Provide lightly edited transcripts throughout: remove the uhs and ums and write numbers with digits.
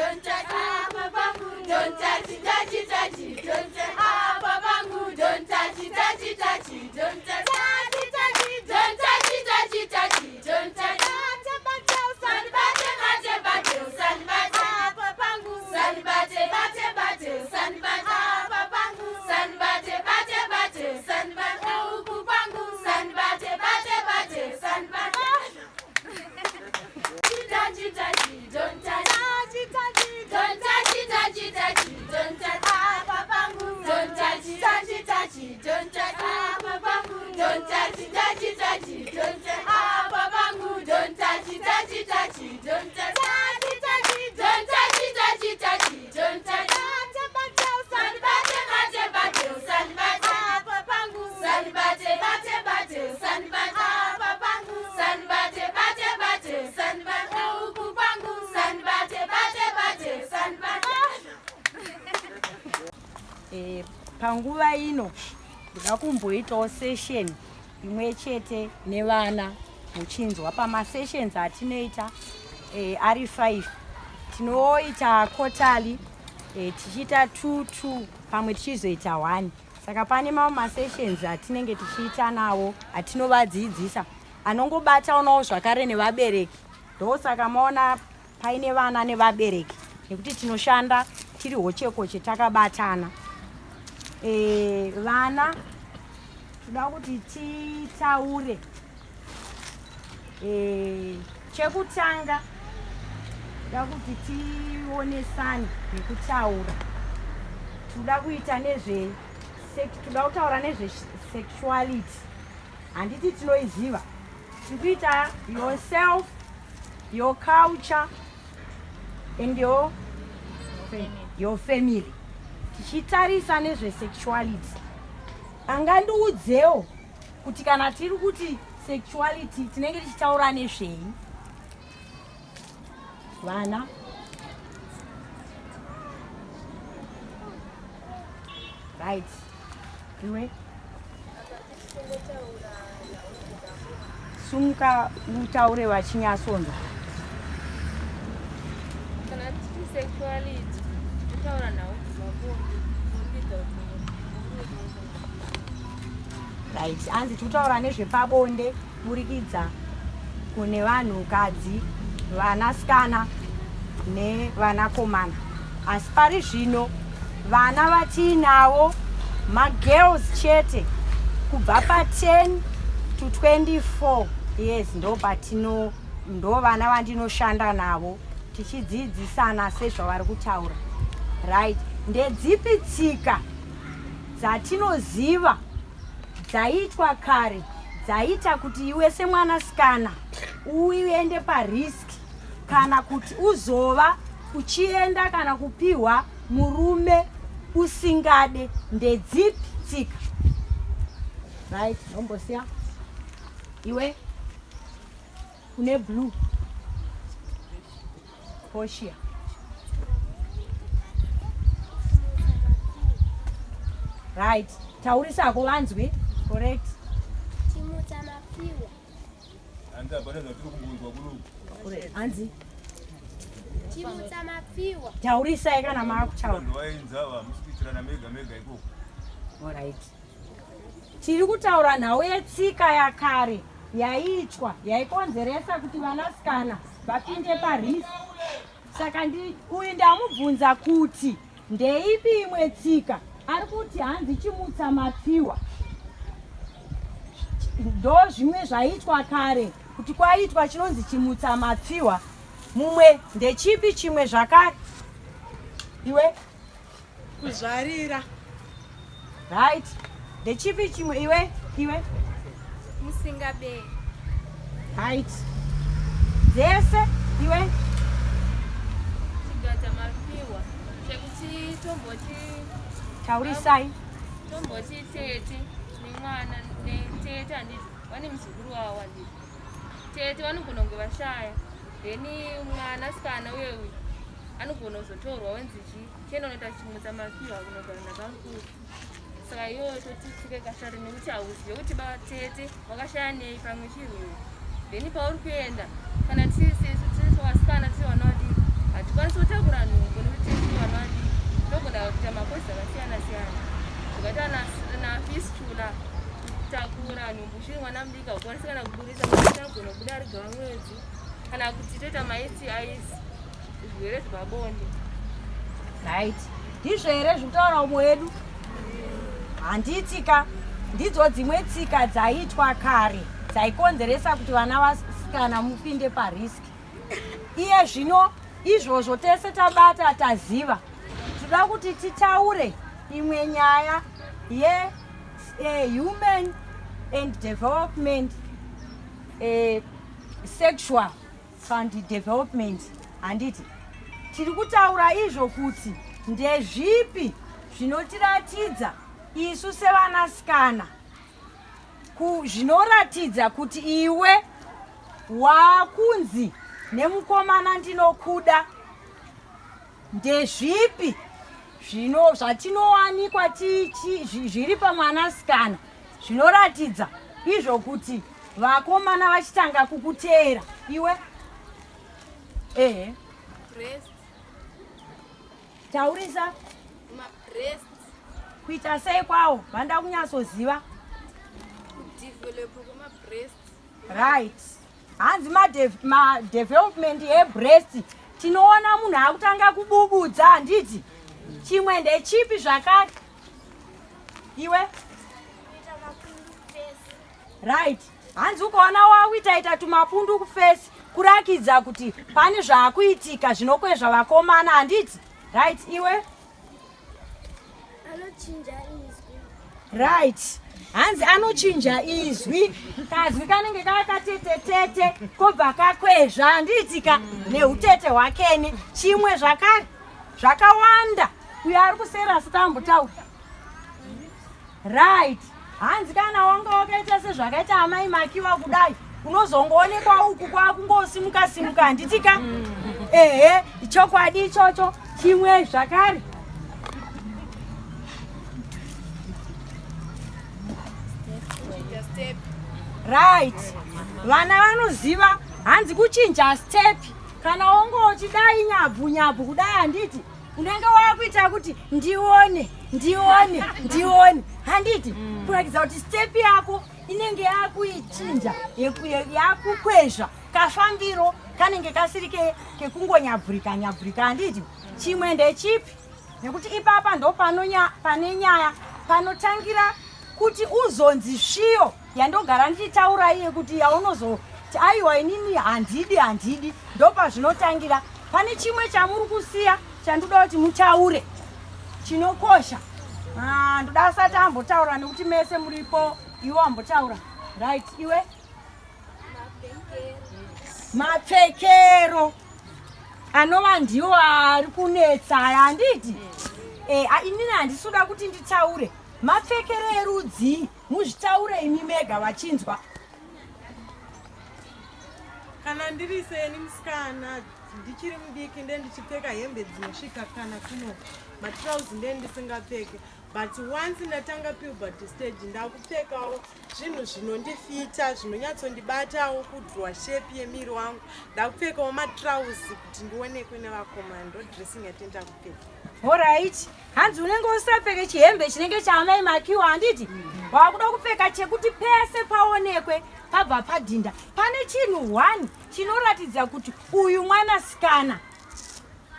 Don't touch apa pangu. Don't touch, touch, touch, don't touch apa pangu. Don't touch, touch, touch, don't touch. Touch, touch, don't touch, touch, touch, don't touch. Usandibate, bate, bate, usandibate apa pangu. Usandibate, bate, bate, usandibate apa pangu. Usandibate, bate, bate, usandibate uku kwangu. Usandibate, bate, bate, usandibate. Touch, touch, don't touch. Don't touch, touch, touch, don't touch. Apa pangu. Don't touch, touch, touch, don't touch. Apa pangu. Don't touch, touch, touch, don't touch. Apa pangu. Don't touch, touch, touch, don't touch. Touch, touch, don't touch, touch, touch, don't touch. Usandibate, bate, bate, usandibate. Apa pangu. Usandibate, bate, bate, usandibate. Apa pangu. Usandibate, bate, bate, usandibate. Uku kwangu. Usandibate, bate, bate, usandibate. Panguva ino ndoda kumboitawo session imwe chete nevana, muchinzwa pamasessions atinoita ari 5. Tinoita quarterly, tichiita 2 2, pamwe tichizoita 1. Saka pane mamwe masessions atinenge tichiita nawo atinovadzidzisa, anongobataonawo zvakare nevabereki. Ndosaka maona paine vana nevabereki, nekuti tinoshanda tiri hochekoche takabatana. Vana, toda kuti titaure. Chekutanga toda kuti tionesane nekutaura. Toda kuita nezve, toda kutaura nezvesexuality, handiti tinoiziva? Tiri kuita yourself, your culture and your family, tichitarisa nezvesexuality. Angandiudzewo kuti kana tiri kuti sexuality, tinenge tichitaura nezvei, vana? Right, iwe sumuka utaure vachinyatsonzwa. Kana tichiti sexuality, totaura nhau dzemabonde kuburikidza kuti. Right, hanzi tikutaura nezvepabonde kuburikidza kune vanhukadzi, vanasikana nevanakomana. Asi pari zvino vana vatiinavo magirls chete, kubva pa10 to 24 years, ndo patino, ndo vana vandinoshanda navo tichidzidzisana sezvavari kutaura. Right, ndedzipi tsika dzatinoziva dzaiitwa kare dzaita kuti iwe semwanasikana uende parisk, kana kuti uzova uchienda kana kupiwa murume usingade? Ndedzipi tsika? Right, nombosiya iwe une blue, Portia. Right, taurisako vanzwe. Correct. Chimutsa mapiwa. Hanzi hapana zvatiri kumbonzwa kunoku. Hanzi? Chimutsa mapiwa. Taurisai kana maakutaura. Vanhu vaenzava, hamusi kuitirana mega mega ikoko. Alright, tiri kutaura nhau yetsika yakare yaiitwa yaikonzeresa kuti vanasikana vapinde parisk. Saka uyu ndamubvunza kuti ndeipi imwe tsika, ari kuti hanzi chimutsa mapiwa, ndo zvimwe zvaiitwa kare, kuti kwaiitwa chinonzi chimutsa mapiwa. Mumwe, ndechipi chimwe zvakare, iwe? Kuzvarira. Right, ndechipi chimwe, iwe, iwe? Musingaberi. Right, dzese, iwe? Chigadza mapiwa chekuti tomboti Taurisai. Tomboti tete nemwana netete, handiti vane muzukuru wavo, handiti tete vanogona kunge vashaya, then mwanasikana uye uyu anogona kuzotorwa, wenzi chi chienda unoita chimutsa mapiwa kunogara nabamukuru. Saka iyoyo totitsike kashari, nekuti hauzive kuti batete vakashaya nei, pamwe chirwere, then pauri kuenda, kana tiri sesu tiri vasikana, tiri vana vadiki. Hatikwanisi kutakura nhumbu nekuti tiri vana vadiki. Tinogona kuita makozi akasiyana siyana zvakaita nafistula, kutakura nhumbu uchiri mwana mudiki haukwanisi kana kuburitsa, mwana anogona kubuda ari gava mwedzi kana kuti toita maSTIs, zvirwere zvepabonde. Right, ndizvo here zvekutaura umwe wedu? Handitika ndidzo dzimwe tsika dzaiitwa kare dzaikonzeresa kuti vana vasikana mupinde parisk. Iye zvino izvozvo tese tabata taziva, tinoda kuti titaure imwe nyaya ye human and development, sexual and development. Handiti tiri kutaura izvo kuti ndezvipi zvinotiratidza isu sevanasikana, zvinoratidza kuti iwe wakunzi nemukomana ndinokuda? Ndezvipi zvino zvatinowanikwa zviri pamwanasikana zvinoratidza izvo kuti vakomana vachitanga kukuteera iwe? Ehe, taurisa. Kuita sei kwawo? Vanoda kunyatsoziva. Right, hanzi madevelopment ebreast, tinoona munhu akutanga kububudza, handiti? Chimwe ndechipi zvakare, iwe? Right, hanzi ukaona wakuitaita tumapundu kuface, kurakidza kuti pane zvaakuitika zvinokwezva vakomana, handiti? Right, iwe? Anochinja izwi. Right, hanzi anochinja izwi, kazwi kanenge kakatetetete kobva kakwezva, handiitika neutete hwakene. Chimwe zvakare, zvakawanda. Uyo ari kusera asi tambotaura. Right, hanzi kana wanga wakaita sezvakaita amai Makiwa kudai, unozongoonekwa uku kwakungosimuka simuka, handitika? Ehe, chokwadi ichocho. Chimwe zvakare? Right, vana vanoziva, hanzi kuchinja step. Kana wonge uchidai nyabvu nyabvu kudai, handiti unenge wakuita kuti ndione, ndione, ndione, handiti? Kuratidza kuti step yako inenge yakuichinja, yakukwezva kafambiro kanenge kasiri kekungonyabvurika nyabvurika, handiti? Chimwe ndechipi? Nekuti ipapa ndo pane nyaya panotangira kuti uzonzi sviyo yandogara ndichitaura iye, kuti yaunozoti aiwa, inini handidi, handidi, ndopazvinotangira. Pane chimwe chamuri kusiya chandoda kuti mutaure chinokosha. Ah, ndoda asati ambotaura nekuti mese muripo. Iwe ambotaura. Right, iwe. Mapfekero anova ndiwo ari kunetsa, handiti? Inini handisuda kuti nditaure mapfekero erudzii, muzvitaure imi mega vachinzwa. Kana ndiri seni musikana ndichiri mudiki, nde ndichipfeka hembe dzinosvika kana kuno, matrauzi nde ndisingapfeke, but once ndatanga puberty stage, ndakupfekawo zvinhu zvinondifita, zvinonyatsondibatawo kudrowa shape yemiri wangu. Ndakupfekawo matrauzi kuti ndionekwe nevakomana. Ndo dressing yatenda kupfeka. Alright, hanzi unenge usapfeke chihembe chinenge chaamai Makiwa, handiti? Wakuda kupfeka chekuti pese paonekwe pabva padhinda. Pane chinhu one chinoratidza kuti uyu mwanasikana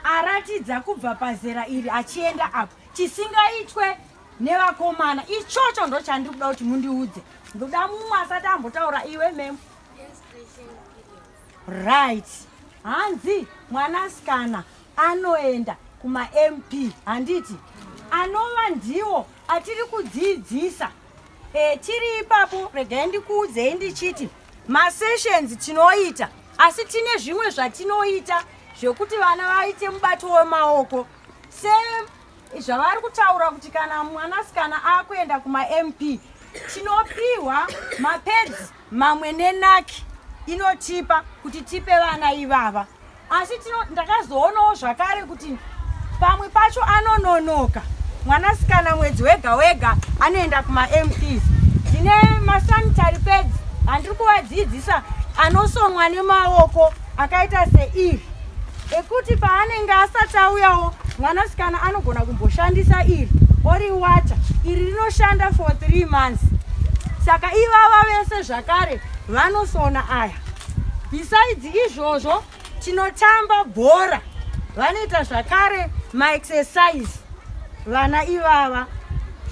aratidza kubva pazera iri achienda apo, chisingaitwe nevakomana, ichocho ndo chandiri kuda kuti mundiudze. Ndoda mumwe asati ambotaura. Iwe, ma'am. Right, hanzi mwanasikana anoenda kumaMP, handiti? Anova ndiwo atiri kudzidzisa. Tiri ipapo, regai ndikuudzei ndichiti masessions tinoita, asi tine zvimwe zvatinoita zvekuti vana vaite mubato wemaoko, sezvavari kutaura kuti kana mwanasikana akuenda kumaMP, tinopiwa mapads mamwe nenaki inotipa kuti tipe vana ivava. Asi ndakazoonawo zvakare kuti pamwe pacho anononoka mwanasikana mwedzi wega wega anoenda kumaMPs. Ndine masanitary pads handiri kuvadzidzisa, anosonwa nemaoko, akaita seiri. ekuti paanenge asati auyawo mwanasikana anogona kumboshandisa iri oriwacha. Iri rinoshanda for 3 months. Saka ivava vese zvakare vanosona aya. Besides izvozvo, tinotamba bhora, vanoita zvakare maexercise vana ivava.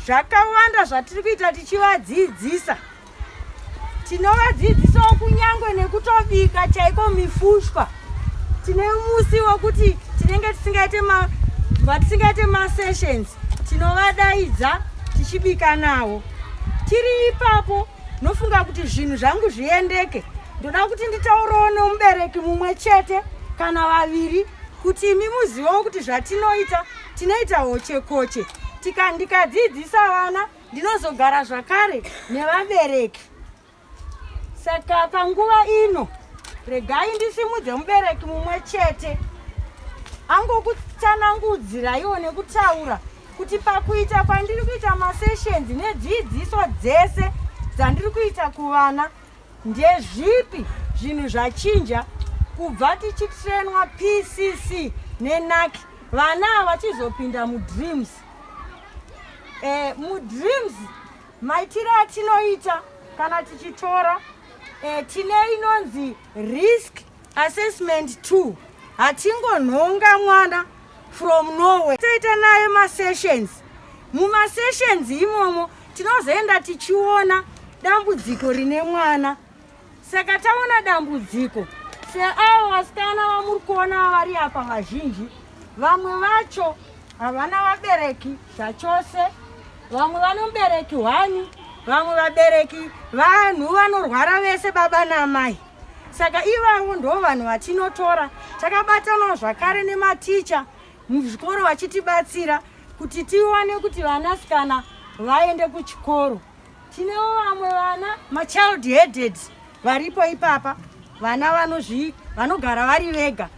Zvakawanda zvatiri kuita tichivadzidzisa. Tinovadzidzisawo kunyange nekutobika chaiko mifushwa. Tine musi wekuti tinenge tisingaite vatisingaite masessions, tinovadaidza tichibika navo. Tiri ipapo, nofunga kuti zvinhu zvangu zviendeke, ndoda kuti nditaurewo nomubereki mumwe chete kana vaviri kuti imi muzivewo kuti zvatinoita tinoita hochekoche. Ndikadzidzisa vana, ndinozogara zvakare nevabereki. Saka panguva ino regai ndisimudze mubereki mumwe chete angokutsanangudziraiwo nekutaura kuti pakuita kwandiri kuita masessions nedzidziso dzese dzandiri kuita kuvana, ndezvipi zvinhu zvachinja kubva tichitrenwa PCC neNAC, vana vachizopinda muDreams. MuDreams maitiro atinoita kana tichitora, tine inonzi risk assessment 2. Hatingonhonga mwana from nowhere, toita naye masessions. Mumasessions imomo tinozoenda tichiona dambudziko rine mwana. Saka taona dambudziko seavo vasikana vamuri kuona vari apa, vazhinji vamwe vacho havana vabereki zvachose, vamwe vane mubereki hwani, vamwe vabereki vanhu vanorwara vese baba naamai. Saka ivavo ndo vanhu vatinotora takabatanawo zvakare nematicha muzvikoro vachitibatsira kuti tiwane kuti vanasikana vaende kuchikoro. Tinewo vamwe vana machild headed varipo ipapa, vana vanozvi vanogara vari vega,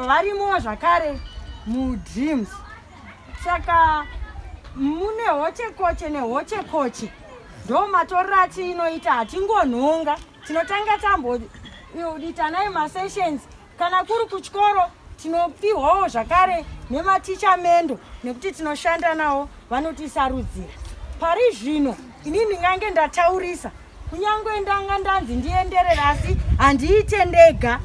varimowo zvakare muDreams. Saka mune hochekoche nehochekoche, ndo matorero atinoita. Hatingonhonga, tinotanga tamboita nayo masessions. Kana kuri kuchikoro tinopiwawo zvakare nematicha mendo nekuti tinoshanda nawo, vanotisarudzira. Pari zvino ini ndingange ndataurisa, kunyange ndanga ndanzi ndienderere, asi handiite ndega.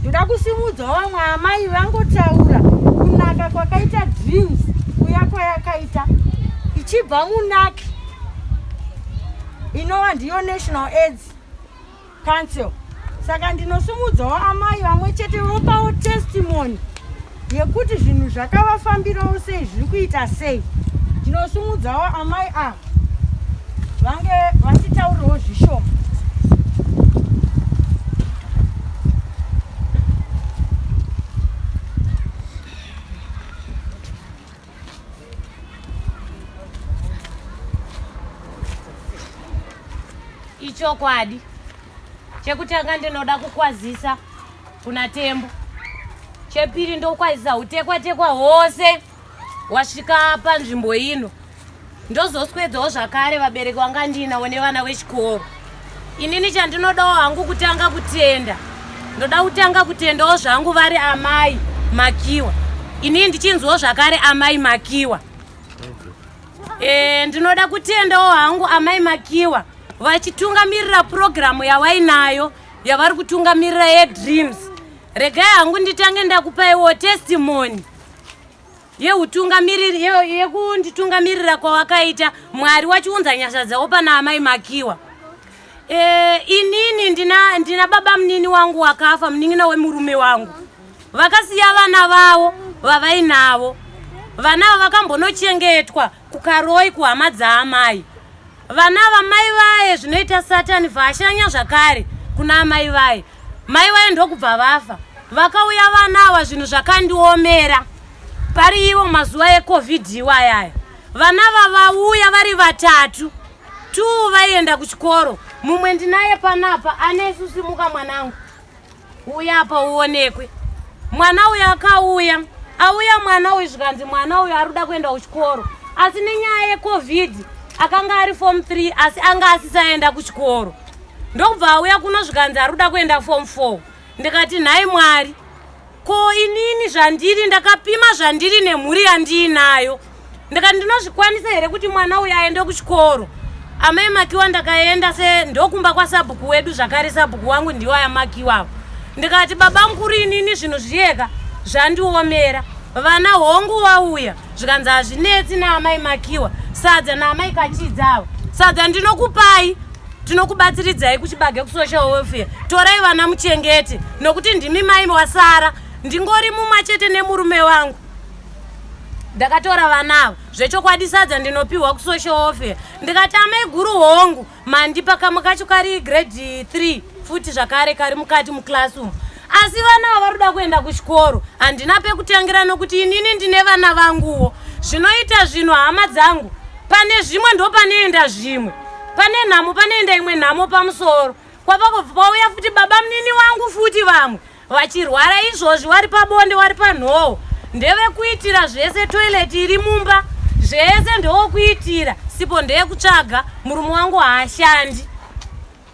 Ndoda kusimudzawo vamwe amai vangotaura kunaka kwakaita Dreams, kuya kwayakaita ichibva muNAC, inova ndiyo National AIDS Council. Saka ndinosumudzawo amai vamwe chete vopawo testimony yekuti zvinhu zvakavafambirawo sei, zviri kuita sei. Ndinosumudzawo amai ava vange vachitaurirawo zvishoma. Ichokwadi, chekutanga ndinoda kukwazisa kuna Tembo, chepiri ndokwazisa utekwa tekwa hwose wasvika panzvimbo ino, ndozoswedzawo zvakare vabereki vanga ndinawo nevana vechikoro. Inini chandinodawo hangu kutanga kutenda, ndoda kutanga kutendawo zvangu vari amai Makiwa. Inini ndichinzwawo zvakare amai Makiwa. Ndinoda kutendawo hangu amai Makiwa vachitungamirira purogiramu yavainayo, yavari kutungamirira yeDreams. Regai hangu nditange ndakupaiwo testimony yeutungamiriri yekunditungamirira kwawakaita Mwari wachiunza nyasha dzavo pana amai Makiwa. Inini ndina baba munini wangu wakafa, munin'ina wemurume wangu. Vakasiya vana vavo vavainavo. Vana ava vakambonochengetwa kuKaroi kuhama dzaamai. Vana vamai vaye, zvinoita Satani vashanya zvakare kuna amai vaye, mai vaye ndokubva vafa. Vakauya vana ava, zvinhu zvakandiomera pari ivo mazuva eCovid iwayaya. Vana vavauya vari vatatu, two vaienda kuchikoro, mumwe ndinaye panapa ane susimuka mwanangu, uya apa uonekwe. Mwana uyu akauya, auya mwana uyu, zvikanzi mwana uyu ari kuda kuenda kuchikoro, asi nenyaya yeCovid akanga ari form 3 asi anga asisaenda kuchikoro. Ndokubva auya kuno, zvikanzi ari kuda kuenda form 4. Ndikati, nhai Mwari. Ko inini zvandiri ndakapima zvandiri nemhuri yandiinayo, ndikati ndinozvikwanisa here kuti mwana uyu aende kuchikoro? Amai Makiwa ndakaenda se ndokumba kwasabhuku wedu zvakare, sabhuku wangu ndiwo ayamakiwa avo. Ndikati baba mukuru, inini zvinhu zviyeka zvandiomera, vana hongu wauya. Zvikanzi hazvinetsi naamai Makiwa, sadza naamai Kachidza avo, sadza ndinokupai, tinokubatsiridzai kuchibage kusocial welfare, torai vana muchengete nokuti ndimi mai wasara, ndingori mumwe chete nemurume wangu. Ndakatora vana ava zvechokwadi, sadza ndinopiwa kusocial welfare. Ndikati amai guru, hongu mandipa kamwe kacho kari grade 3 futi zvakare kari mukati muklasi umu, asi vana ava vari kuda kuenda kuchikoro, handina pekutangira nokuti inini ndine vana vanguwo. Zvinoita zvinhu hama dzangu, pane zvimwe ndo panoenda zvimwe, pane nhamo panoenda imwe nhamo pamusoro. Kwava pauya futi baba munini wangu futi vamwe vachirwara izvozvi, wari pabonde, wari panhowo, ndevekuitira zvese, toilet iri mumba zvese ndowokuitira, sipo ndeyekutsvaga, murume wangu haashandi,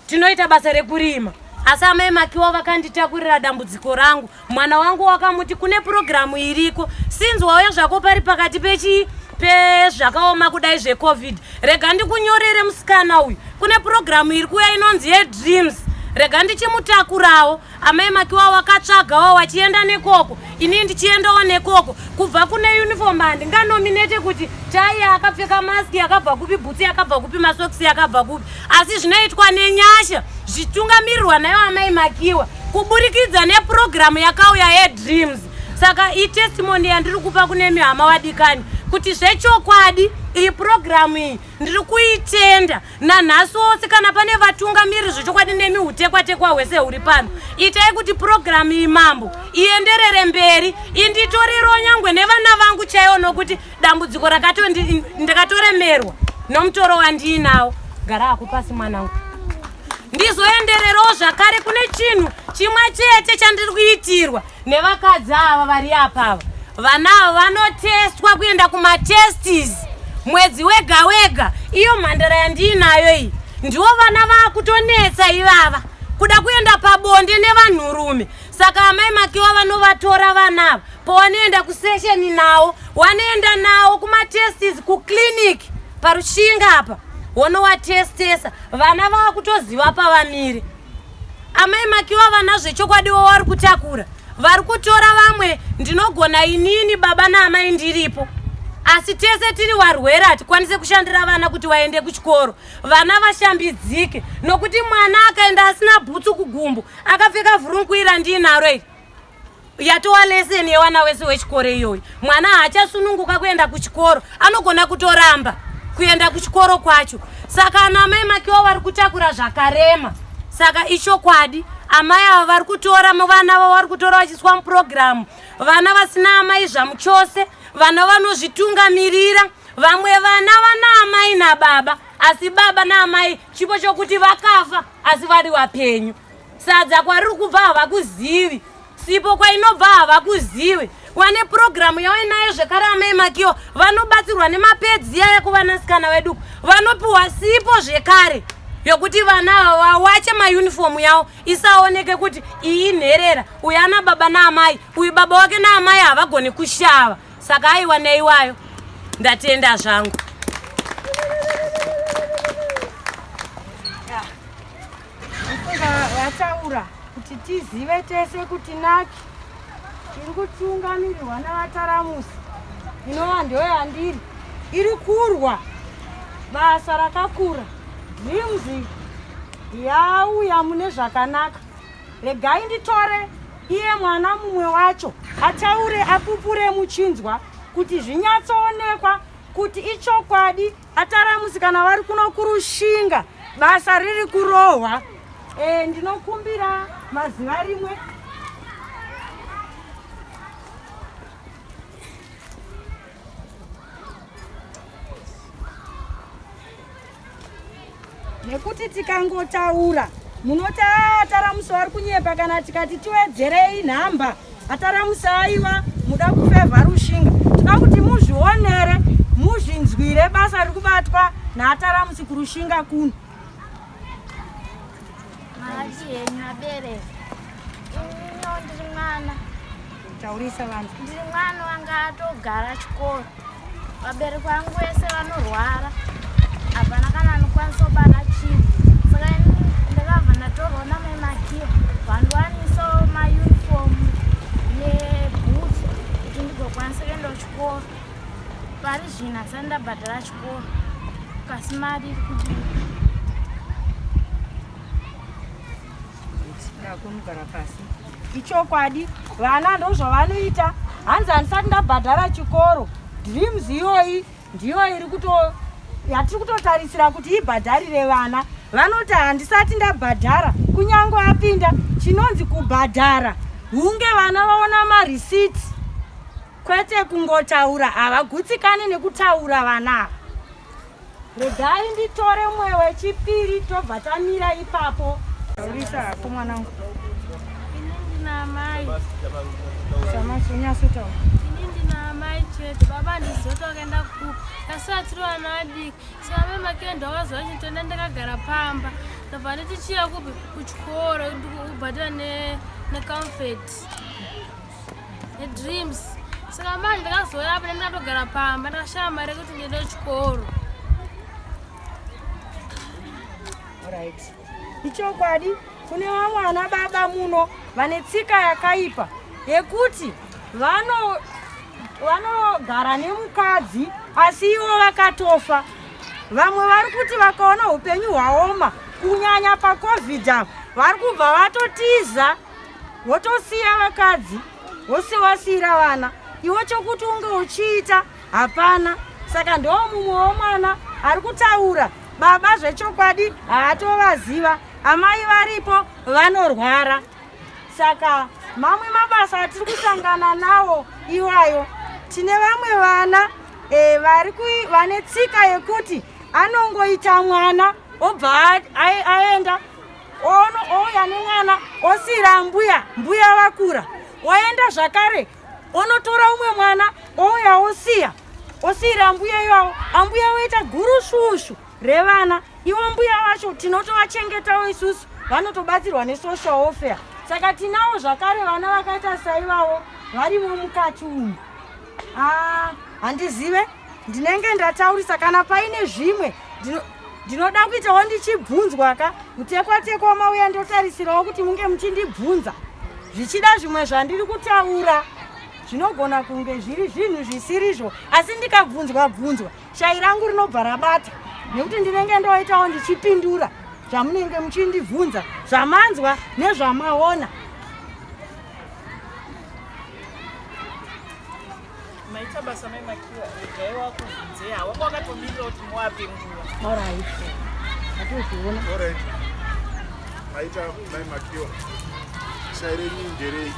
tinoita basa rekurima. Asi amai Makiwa vakanditakurira dambudziko rangu. Mwana wangu wakamuti kune purogiramu iriko, sinzi wauya zvako pari pakati pechi pezvakaoma kudai zveCovid, rega ndikunyorere musikana uyu, kune purogiramu iri kuuya inonzi yeDreams, rega ndichimutakurawo. Amai Makiwa wakatsvagawo wachienda nekoko, ini ndichiendawo nekoko. Kubva kune uniform, handinganominete kuti tai akapfeka maski yakabva kupi, bhutsi yakabva kupi, masokisi yakabva kupi, asi zvinoitwa nenyasha zvichitungamirirwa nayo amai Makiwa kuburikidza nepurogiramu yakauya yeDreams. Saka itestimony yandiri kupa kune mihama wadikani kuti zvechokwadi iyi purogiramu iyi ndiri kuitenda nanhasi wose. Kana pane vatungamiriri zvechokwadi nemi utekwa-tekwa hwese huri pano, itai kuti purogiramu iyi mambo ienderere mberi, inditorero nyangwe nevana vangu chaiwo, nokuti dambudziko ndakatoremerwa nomutoro wandiinawo. Gara ako pasi mwanangu, ndizoendererawo zvakare. Kune chinhu chimwe chete chandiri kuitirwa nevakadzi ava vari apava. Vana ava vanotestwa kuenda kumatestis mwedzi wega wega. Iyo mhandara yandiinayo iyi, ndiwo vana vaakutonetsa ivava, kuda kuenda pabonde nevanhurume. Saka amai Makiwa vanovatora vana ava, pawanoenda kusesheni nawo, wanoenda nawo kumatestis kuclinic paRushinga apa, wonovatestesa vana, vaakutoziva pavamire. Amai Makiwa vana zvechokwadiwo vari kutakura, vari kutora vamwe. Ndinogona inini baba naamai ndiripo, asi tese tiri varwere, hatikwanise kushandira vana kuti vaende kuchikoro, vana vashambidzike, nokuti mwana akaenda asina bhutsu kugumbo, akapfeka vhurunguira ndiinaro iri, yatova leseni yevana wese wechikoro iyoyo. Mwana haachasununguka kuenda kuchikoro, anogona kutoramba kuenda kuchikoro kwacho. Saka ana amai Makiwa vari kutakura zvakarema. Saka ichokwadi amai ava vari kutora vana vavo, vari kutora vachiiswa mupurogiramu, vana vasina amai zvamuchose, vana vanozvitungamirira. Vamwe vana vana amai nababa, asi baba naamai chipo chokuti vakafa asi vari vapenyu. Sadza kwariri kubva havakuzivi, sipo kwainobva havakuzivi. Wane purogiramu yawainayo zvekare amai Makiwa, vanobatsirwa nemapedzi yaya kuvanasikana veduku, vanopiwa sipo zvekare yokuti vana ava vawache mayunifomu yavo, isaoneke kuti iyi nherera, uyu ana baba naamai, uyu baba wake naamai havagoni kushava. Saka aiwa neiwayo ndatenda zvangu. Mufunga vataura kuti tizive tese kuti naki iri kutungamirirwa naVaTaramusi, inova ndiyo yandiri, iri kurwa basa rakakura. Dreams yauya mune zvakanaka. Regai nditore iye mwana mumwe wacho ataure, apupure muchinzwa kuti zvinyatsoonekwa kuti ichokwadi. Ataramusi kana vari kuno kuRushinga, basa riri kurohwa. Ndinokumbira mazuva rimwe. Nekuti tikangotaura munoti Ataramusi vari kunyepa, kana tikati tiwedzerei nhamba, Ataramusi aiwa muda kufevha Rushinga. Toda kuti muzvionere, muzvinzwire basa riri kubatwa naAtaramusi kuRushinga kuno. Mati henyu abereki, ininiwo ndiri mwana. Taurisa vanhu. Ndiri mwana wanga atogara chikoro. Vabereki vangu vese vanorwara. Hapana kana anokwanisa kubata chinhu. Saka ini ndakabva ndatorwa namai Makiwa. Vandiwanisawo mauniform nebhutsu kuti ndigokwanisa kuenda kuchikoro. Pari zvino handisati ndabhadhara chikoro. Kasi mari iri kubuda. Ndakunogara pasi. Ichokwadi vana ndozvavanoita. Hanzi handisati ndabhadhara chikoro. Dreams iyoyi ndiyo iri kuto yatiri kutotarisira kuti ibhadharire vana. Vanoti handisati ndabhadhara kunyange apinda chinonzi kubhadhara hunge vana vaona marisiti kwete kungotaura havagutsikani nekutaura vana ava. Regai nditore mumwe wechipiri tobva tamira ipapo. Taurisa hako mwanangu. Ini ndina amai. Samasi unyatsotaura. Ini ndina amai chete. Baba handizoti vakaenda kupi. Asi atiri vana vadiki. Saka mai Makendo vakaziva kuti nditoenda ndakagara pamba. Ndobva nditi chiya kupi kuchikoro ndikubhadhara necomfort. Nedreams. Saka manje ndakazouya apa ndakatogara pamba ndakashaya mari yekuti ndiende kuchikoro. Alright. Ichokwadi kune vamwe ana baba muno vane tsika yakaipa yekuti vanogara nemukadzi asi ivo vakatofa. Vamwe vari kuti vakaona upenyu hwaoma kunyanya paCovid apa vari kubva vatotiza votosiya vakadzi vosiwasira vana. Iwe chokuti unge uchiita hapana. Saka ndo mumwe womwana ari kutaura baba zvechokwadi haatovaziva, amai varipo vanorwara. Saka mamwe mabasa atiri kusangana nawo iwayo, tine vamwe vana vane tsika yekuti anongoita mwana obva aenda ouya nemwana osiyira mbuya, mbuya vakura, oenda zvakare onotora umwe mwana ouya osiyira mbuya ivavo, ambuya voita gurusvusvu revana. Ivo mbuya vacho tinotovachengetawo isusu, vanotobatsirwa nesocial welfare. Saka tinawo zvakare vana vakaita saivavo varimo mukati umu. Handizive, ndinenge ndataurisa. Kana paine zvimwe ndinoda kuitawo ndichibvunzwa ka kutekwa tekwa mauya, ndotarisirawo kuti munge muchindibvunza zvichida zvimwe zvandiri kutaura zvinogona kunge zviri zvinhu zvisirizvo, asi ndikabvunzwa bvunzwa shai rangu rinobva rabata nekuti ndinenge ndoitawo ndichipindura zvamunenge muchindibvunza, zvamanzwa nezvamaona. Maita basa mai Makiwa, regai wakubvunzei wanga wakatomirira kuti muwape nguva. Alright. Atozviona. Alright. Maita mai Makiwa. Shai renyu nderei?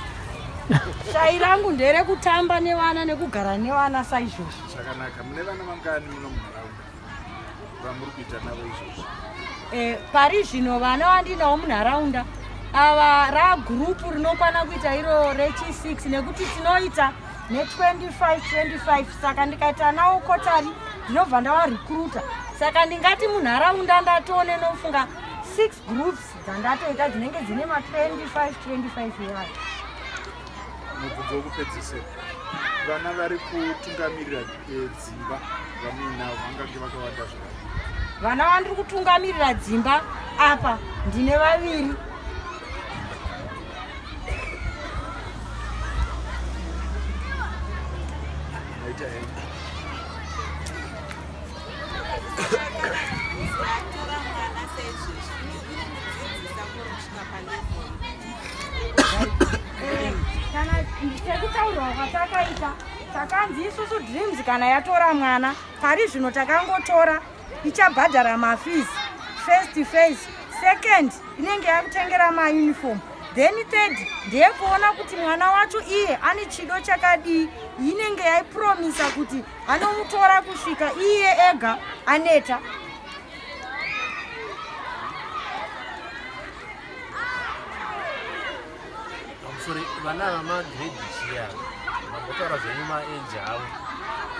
Shai rangu nderekutamba nevana nekugara nevana saizvozvo. Zvakanaka. Mune vana vangani muno munharaunda vamuri kuita navo izvozvo? Pari zvino vana vandinawo munharaunda ava ragurupu rinokwana kuita iro rechi6, nekuti tinoita ne25 25, saka ndikaita nawo kotari ndinobva ndavarecruita. Saka ndingati munharaunda ndatone nofunga 6 groups dzandatoita dzinenge dzine ma25 25 iwayo. Mubvunzo wekupedzisira, vana vari kutungamirira dzimba vamuinavo vangange vakawanda zvakadii? Vana vandiri kutungamirira dzimba apa ndine vaviri. Maita henyu. Atora mwana saizvezvi iri mudzidzisa kusvika palevel? Kana sekutaurwa kwatakaita, takanzi isusu Dreams kana yatora mwana, pari zvino takangotora, ichabhadhara mafees first phase, second inenge yakutengera mauniform, then third ndeyekuona kuti mwana wacho iye ane chido chakadii. Inenge yaipromisa kuti anomutora kusvika iye ega aneta. Pamusoro, vana ava magrade chiya? Mambotaura zvenyu maage avo,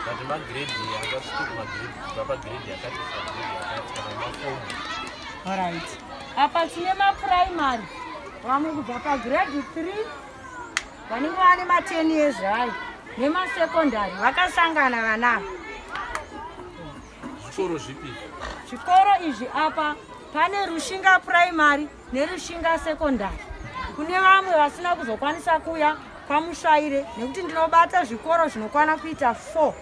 but magrade angasvike kumagrade, kubva pagrade yakati kusvika grade yakati, kana mafomu? Alright, apa tine maprimary, vamwe kubva pagrade 3. vanenge vane ma10 years ayo nemasekondari vakasangana vana ava. Zvikoro zvipi? Zvikoro izvi apa pane Rushinga Primary neRushinga Secondary. Kune vamwe vasina kuzokwanisa kuya kwaMusvaire nekuti ndinobata zvikoro zvinokwana kuita 4.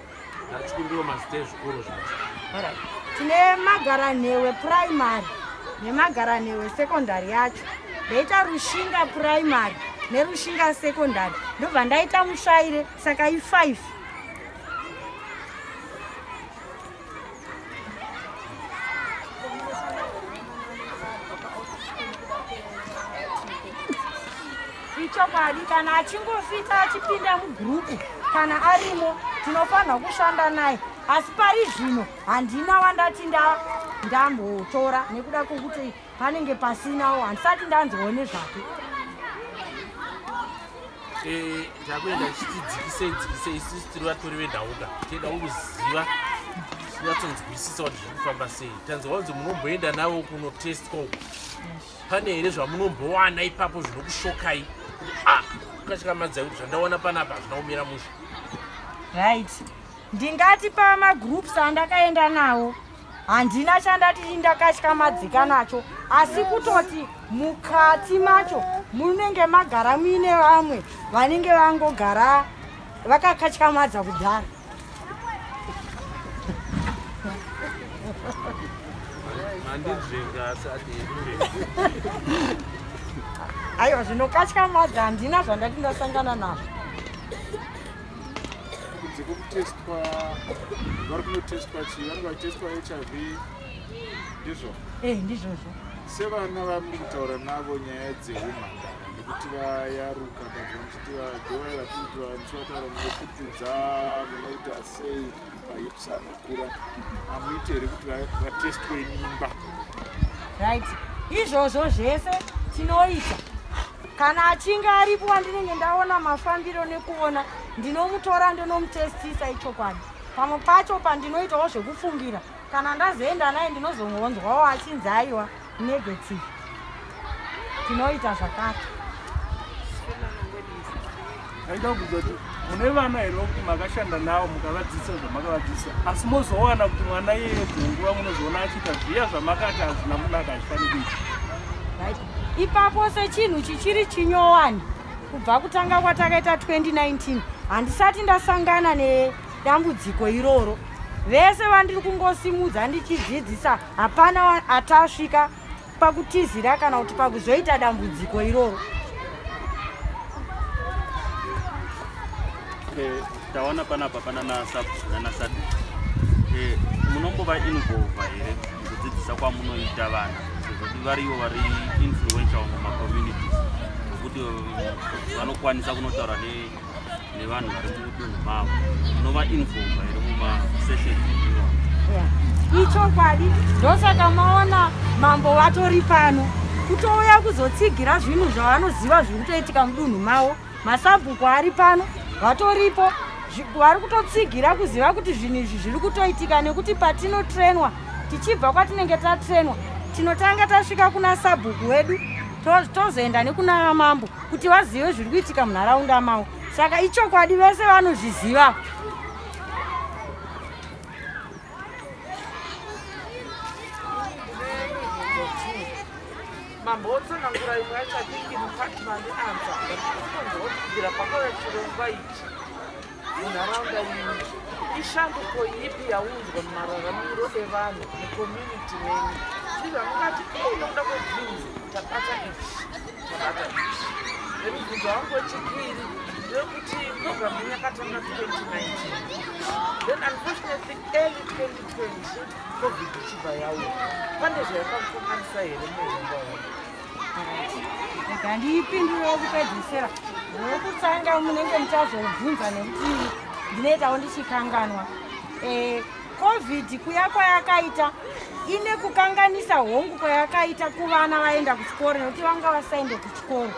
Ndachikumbira mazita ezvikoro zvacho. Alright. Tine Magaranhewe Primary neMagaranhewe Secondary yacho. Ndaita Rushinga Primary neRushinga Secondary. Ndobva ndaita Musvaire saka i5. Ichokwadi, kana achingofita achipinda mugurupu kana arimo tinofanirwa kushanda naye, asi pari zvino handina wandati ndambotora nekuda kwokuti panenge pasinawo, handisati ndanzwawo nezvake. Takuenda tichiti dzikisei dzikisei, isusu tiri vatori venhauka, tinoda kuziva tinyatsonzwisisa kuti zviri kufamba sei. Tanzwa kunzi munomboenda navo kunotestwa uku, pane here zvamunombowana ipapo zvinokushokai kuti a katyamadzai kuti zvandawana panapa hazvina kumira mushe? Right, ndingati pamagroups andakaenda nawo handina chandati ndakatyamadzika nacho, asi kutoti mukati macho munenge magara muine vamwe vanenge vangogara vakakatyamadza kudhara. Mandinzvenga asi ati Aiwa, zvinokatyamadza handina zvandati ndasangana nazvo. Kunze kwekutestwa, vari kunotestwa chii? Vanenge vachitestwa HIV, ndizvo? Eh, ndizvozvo. Sevana vamuri kutaura navo nyaya dzeumhandara, nekuti vayaruka, but vamuchiti vadhova vatikuti vamuchivataura munoputudza, munoita sei, mahips anokura, hamuiti here kuti vatestwe mimba? Right, izvozvo zvese tinoita. Kana achinge aripo wandinenge ndaona mafambiro nekuona, ndinomutora ndonomutestisa, ichokwadi. Pamwe pacho pandinoitawo zvekufungira, kana ndazoenda naye ndinozongonzwawo achinzi aiwa, negative. Tinoita zvakati. Aida kubvunza kuti mune vana here vokuti makashanda navo mukavadzidzisa zvamakavadzidzisa, asi mozowana kuti mwana iyeye dzimwe nguva munozoona achiita zviya zvamakati hazvina kunaka, achifaniri kuita? Right, ipapo sechinhu chichiri chinyowani kubva kutanga kwatakaita 2019, handisati ndasangana nedambudziko iroro. Vese vandiri kungosimudza ndichidzidzisa, hapana atasvika pakutizira kana kuti pakuzoita dambudziko iroro. Tawana panapa pana nanasabu, munombova involva here mukudzidzisa kwamunoita vana, sezvo varivo vari influential mumacommunities, nokuti vanokwanisa kunotaura nevanhu vari mudunhu mavo? Munova involva here mumasessions enyu? Ichokwadi, ndosaka maona mambo vatori pano kutouya kuzotsigira zvinhu zvavanoziva zviri kutoitika mudunhu mavo. Masabhuku ari pano vatoripo, vari kutotsigira kuziva kuti zvinhu izvi zviri kutoitika, nekuti patinotrenwa, tichibva kwatinenge tatrenwa, tinotanga tasvika kuna sabhuku wedu, tozoenda nekuna mambo kuti vazive zviri kuitika munharaunda mavo. Saka ichokwadi, vese vanozviziva. Mambotsanangura imwe yacho, I think in fact mandiansa, but kunonzwa kuti kubvira pakauya chirongwa ichi munharaunda ino, ishanduko ipi yaunzwa mumararamiro evanhu mucommunity menyu? Zvii zvamungati ei nokuda kweDreams tabata ichi, tabata ichi? Nemubvunzo wangu wechipiri ndewekuti program yenyu yakatanga 2019, then unfortunately early 2020 COVID ichibva yauya. Pane zvayakakukanganisa here muurongwa hwenyu? Rega ndiipindure wekupedzisira, wekutanga munenge muchazobvunza nekuti ndinoitawo ndichikanganwa. COVID kuya kwayakaita ine kukanganisa hongu kwayakaita kuvana vaenda kuchikoro, nekuti vanga vasaende kuchikoro,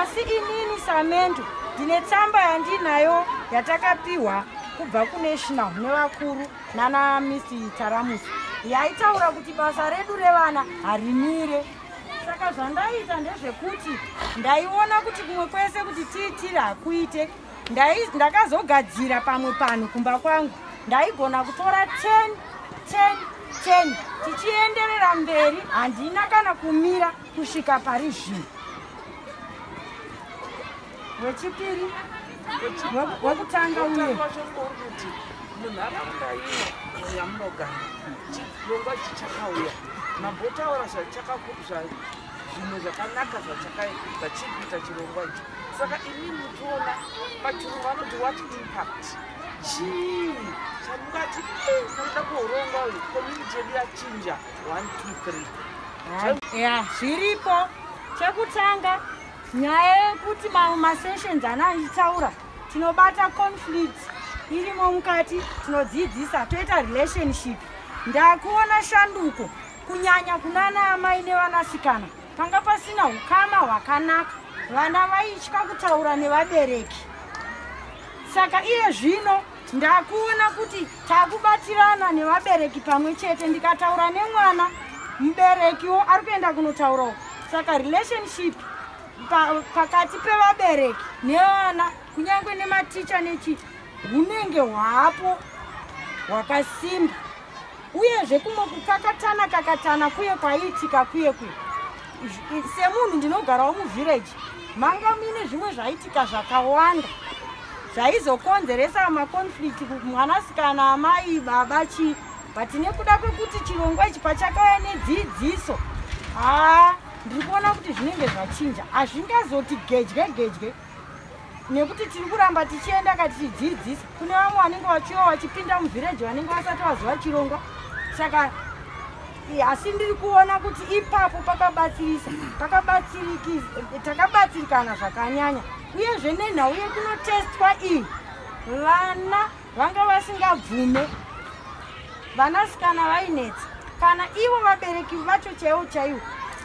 asi inini samentor ndine tsamba yandinayo yatakapiwa kubva kunational nevakuru nana Miss Taramusi, yaitaura kuti basa redu revana harimire. Saka zvandaiita ndezvekuti ndaiona kuti kumwe kwese kuti tiitire hakuite. Ndakazogadzira pamwe panhu kumba kwangu, ndaigona kutora 10 10 10 tichienderera mberi, handina kana kumira kusvika pari zvino. Wechipiri, wekutanga uye kuti munharaunda ino yamunogara chirongwa ichi chakauya, mambotaura zvinhu zvakanaka zvachiri kuita chirongwa ichi. Saka imi muchiona pachirungu vanoti what impact, chii chamungati nokuda kweurongwa uyu community yedu yachinja 1 2 3? Ya, zviripo. Chekutanga, nyaya yekuti mamwe masessions ana achitaura, tinobata conflict irimo mukati, tinodzidzisa, toita relationship. Ndakuona shanduko kunyanya kunana amai nevanasikana. Panga pasina ukama hwakanaka, vana vaitya kutaura nevabereki. Saka iye zvino ndakuona kuti takubatirana nevabereki pamwe chete. Ndikataura nemwana, muberekiwo ari kuenda kunotaurawo. Saka relationship pakati pevabereki nevana, kunyange nematicha nechi, hunenge hwapo hwakasimba. Uyezve kumwe kukakatana kakatana kuye kwaiitika kuye kuye, semunhu ndinogarawo muvhireji, manga muine zvimwe zvaitika zvakawanda zvaizokonzeresa maconflict, mwanasikana, amai, baba, chii. But nekuda kwekuti chirongwa ichi pachakauya nedzidziso, haa, ndiri kuona kuti zvinenge zvachinja. Hazvingazoti gedye gedye nekuti tiri kuramba tichienda ka tichidzidzisa. Kune vamwe vanenge vachiuya vachipinda muvhireji vanenge vasati vaziva chirongwa. Saka asi ndiri kuona kuti ipapo pakabatsirisa, takabatsirikana zvakanyanya. Uyezve nenhau yekunotestwa iyi, vana vanga vasingabvume, vanasikana vainetsa, kana ivo vabereki vacho chaivo chaivo,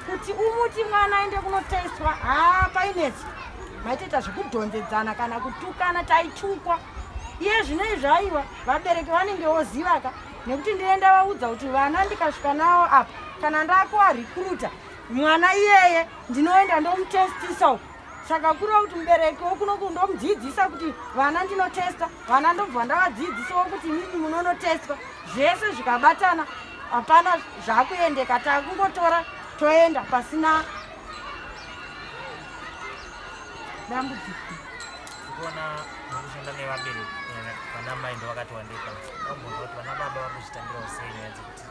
kuti umuti mwana aende kunotestwa, haa, painetsa. Maitoita zvekudhonzedzana kana kutukana, taitukwa. Iye zvino izvi, aiwa, vabereki vanenge vozivaka nekuti ndinoenda vaudza kuti vana ndikasvika navo apa, kana ndakuvarecruita, mwana iyeye ndinoenda ndomutestisa uku. Saka kureva kuti mubereki wokunoku ndomudzidzisa kuti vana ndinotesta vana, ndobva ndavadzidzisawo kuti imimi munonotestwa. Zvese zvikabatana, hapana zvakuendeka, takungotora toenda pasina dambudziko. Kuona mukushanda nevabereki, kunyanya vana mai ndo vakati wandei pano, vambonzwa kuti vana baba vari kuzvitambirawo sei nyaya dzekuti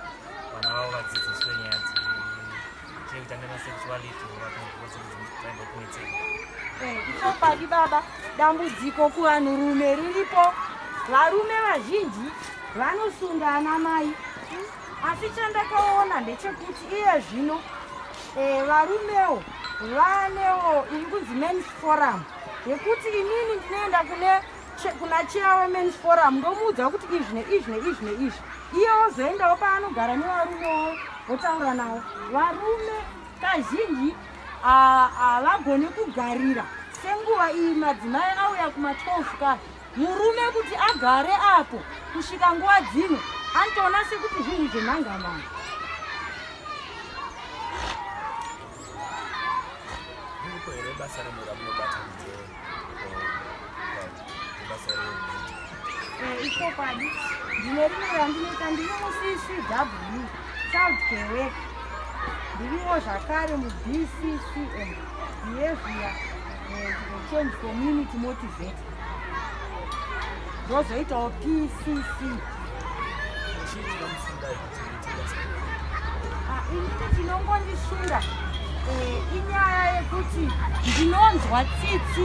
vana vavo vadzidziswe nyaya dzechekuita nemasexuality vatombokunetseka? Ichokwadi baba, dambudziko kuvanhurume riripo. Varume vazhinji vanosunda ana mai, asi chandakaona ndechekuti iye zvino varumewo vanewo iri kunzi men's forum, yekuti inini ndinoenda kuna chair wemen's forum, ndomuudza kuti izvi neizvi neizvi neizvi. Iye ozoendawo paanogara nevarumewo votaura navo. Varume kazhinji havagoni kugarira senguva iyi madzimai auya kuma12 ka. Murume kuti agare apo kusvika nguva dzino anotoona sekuti zvinhu zvenhangamanga. Riripo here basa rimwe ramunobata kunze basa remedia? Ichokwadi, ndine rimwe randinoita. Ndiri muCCW, child care work. Ndiriwo zvakare muBCCM, behavior change community motivator. Ndozoitawo PCC. Chii chinomusundai kuti muite basa? Ah, inini chinongondisunda inyaya yekuti ndinonzwa tsitsi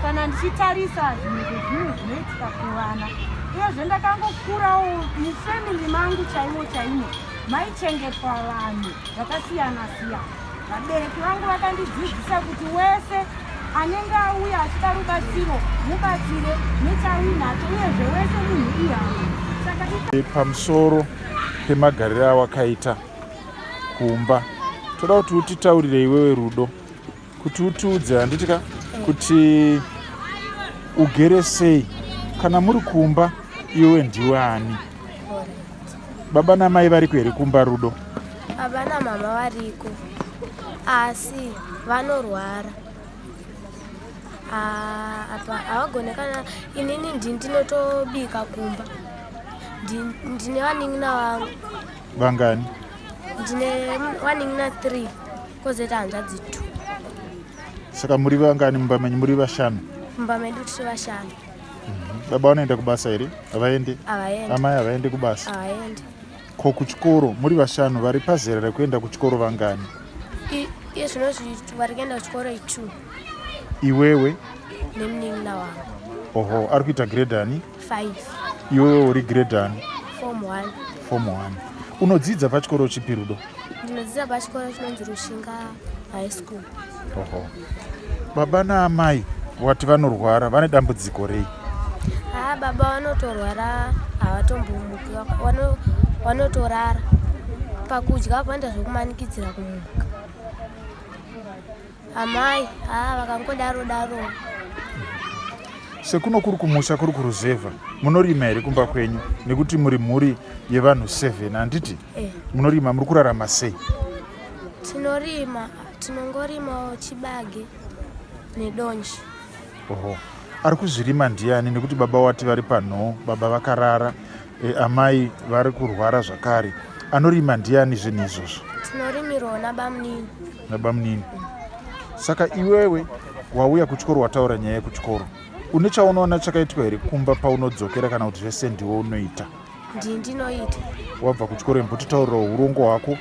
kana ndichitarisa zvimwe zvezvinhu zvinoitika kuvana. Uyezve ndakangokurawo mufamily mangu chaimo chaimo maichengetwa vanhu vakasiyana siyana. Vabereki vangu vakandidzidzisa kuti wese anenge auya achida rubatsiro, mubatsire nechauinacho. Uyezve wese munhu ihama, saka Pamusoro pemagariro awakaita kumba, toda kuti utitaurire iwewe Rudo, kuti utiudze, handiti ka, kuti ugere sei kana muri kumba? Iwe ndiwe ani? Baba namai variko here kumba, Rudo? Baba namama variko. Asi vanorwara. Ah, apa havagone kana inini ndini ndinotobika kumba. Ndine vanin'ina vangu. Vangani? Ndine vanin'ina 3 kozoita hanzvadzi 2. Saka muri vangani mumba menyu? Muri vashanu? Mumba medu tiri vashanu. Baba vanoenda kubasa here? Havaendi? Havaendi. Amai havaendi kubasa? Havaendi. Ko kuchikoro muri vashanu vari pazera rekuenda kuchikoro vangani? Iye zvinozvi vari kuenda kuchikoro i2. Iwewe? Nemunin'ina wangu. Oho, ari kuita grade ani? 5. Iwewe uri grade ani? Form 1. Form 1. Unodzidza pachikoro chipi Rudo? Ndinodzidza pachikoro chinonzi Rushinga High School. Oho. Baba naamai wati vanorwara vane dambudziko rei? Haa baba vanotorwara havatombomuki vanotorara. Pakudya vanoita zvekumanikidzira kumuka. Amai haa vakangodaro daro. Sekuno kuri kumusha kuri kuruzevha munorima here kumba kwenyu nekuti muri mhuri yevanhu 7 handiti? Eh. Munorima muri kurarama sei? Tinorima tinongorimawo chibage nedonje. Oho. Ari kuzvirima ndiani nekuti baba wati vari panhoo baba vakarara e, amai vari kurwara zvakare anorima ndiani zvinhu izvozvo? Tinorimirwawo nabamunini. Nabamunini. Saka iwewe wauya kuchikoro wataura nyaya yekuchikoro une chaunoona chakaitwa here kumba paunodzokera kana kuti zvese ndiwe unoita? Ndini ndinoita. Wabva kuchikoro imbotitaurirawo urongwa hwako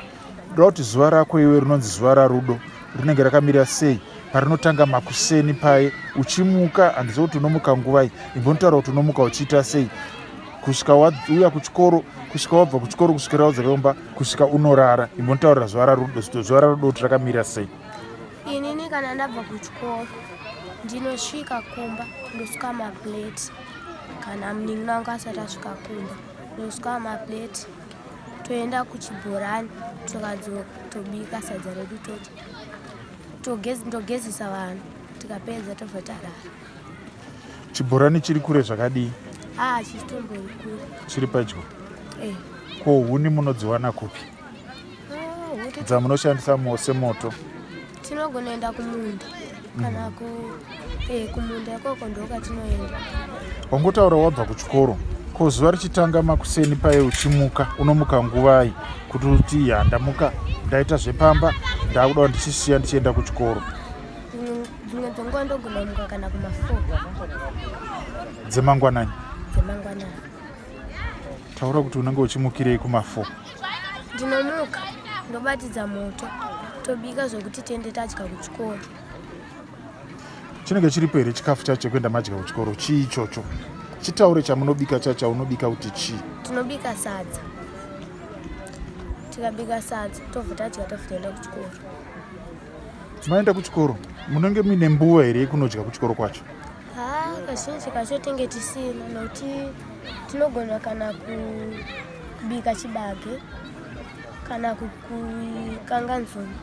ndoda kuti zuva rako iwe rinonzi zuva rarudo rinenge rakamira sei parinotanga makuseni paye uchimuka handiziva kuti unomuka nguvai imbonotaura kuti unomuka uchiita sei kusvika wauya kuchikoro kusvika wabva kuchikoro kusvikira wadzoka kumba kusvika unorara imbonotaurira zuva rarudo zuva rarudo kuti rakamira sei inini kana ndabva kuchikoro ndinosvika kumba ndosuka maplate kana munin'ina wangu asati asvika kumba ndosuka maplate toenda kuchibhorani tokadzoka tobika sadza redu todya ndogezesa vanhu tikapedza tobva tarara. Chibhorani chiri kure zvakadii? Ah, chitombori kure. Chiri padyo? Eh. Ko huni munodziwana kupi? Ah, Dzamunoshandisa mose moto? Tinogona enda kumunda kana ku eh, kumunda ikoko ndokatinoenda. Wangotaura wabva kuchikoro ko zuva richitanga makuseni paye uchimuka unomuka nguvai kuti uti ya ndamuka ndaita zvepamba ndakuda kuti ndichisiya ndichienda kuchikoro? Dzimwe dzenguva ndogona kumuka kana kuma 4 dzemangwanani. Dzemangwanani. Taura kuti unenge uchimukirei kuma 4? Ndinomuka ndobatidza moto tobika zvekuti tiende tadya kuchikoro. Chinenge chiripo here chikafu chacho chekuenda madya kuchikoro? Chii ichocho? Chitaure chamunobika chacho chaunobika kuti chii? Tinobika sadza. Tikabika sadza tobva tadya tobva taenda kuchikoro. Maenda kuchikoro munenge muine mbuva here yekunodya kuchikoro kwacho? Haa kazhinji kacho tinge tisina nokuti tinogona kana kubika chibage kana kukanga nzungu.